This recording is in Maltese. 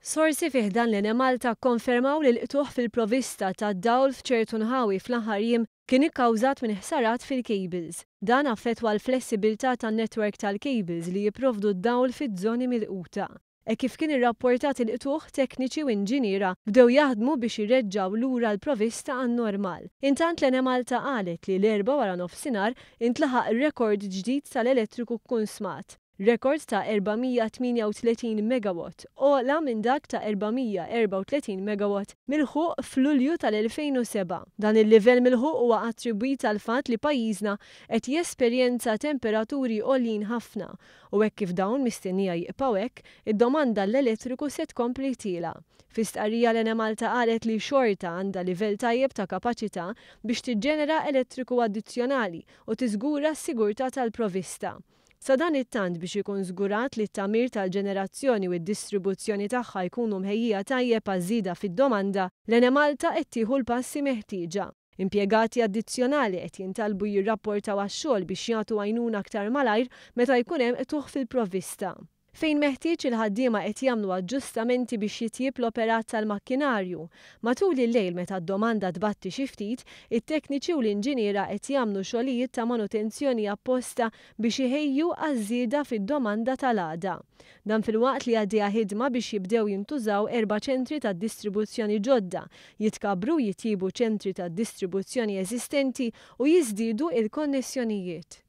Sorsi fi ħdan l-Enemalta kkonfermaw li l-qtugħ fil-provista tad-dawl f'ċertu nħawi fl-aħħar jiem kien ikkawżat minn ħsarat fil-cables. Dan affettwa l-flessibilità tan-network tal-cables li jipprovdu d-dawl fiż-żoni milquta. Hekk kif kien irrapportat il-qtugħ, tekniċi u inġiniera bdew jaħdmu biex ireġġgħu lura l-provista għan-normal. Intant l-Enemalta qalet li l-Erbgħa waranofsinhar intlaħaq rekord ġdid tal-elettriku kkunsmat. Rekord ta' 438 megawatt, ogħla minn dak ta' 434 megawatt milħuq f'Lulju tal-2007. Dan il-livell milħuq huwa attribwit għall-fatt li pajjiżna qed jesperjenza temperaturi għoljin ħafna u hekk kif dawn mistennija jibqgħu hekk, id-domanda għall-elettriku se tkompli tiela'. Fi stqarrija l-Enemalta qalet li xorta għandha livell tajjeb ta' kapaċità biex tiġġenera elettriku addizzjonali u tiżgura s-sigurtà tal-provista. Sadanittant biex ikun żgurat li t-tagħmir tal-ġenerazzjoni u d-distribuzzjoni tagħha jkunu mħejjija tajjeb għaż-żieda fid-domanda, l-Enemalta qed tieħu l-passi meħtieġa. Impjegati addizzjonali qed jintalbu jirrapportaw għax-xogħol biex jagħtu għajnuna aktar malajr meta jkun hemm qtugħ fil-provvista. Fejn meħtieġ il-ħaddiema qed jagħmlu aġġustamenti biex jitjieb l-operat tal-makkinarju. Matul il-lejl meta d-domanda tbatti xi ftit, it-tekniċi u l-inġiniera qed jagħmlu xogħlijiet ta' manutenzjoni apposta biex iħejju għaż-żieda fid-domanda tal-għada. Dan filwaqt li għaddejja ħidma biex jibdew jintużaw erba' ċentri ta' distribuzzjoni ġodda, jitkabbru u jitjiebu ċentri ta' distribuzzjoni eżistenti u jiżdiedu il-konnessjonijiet.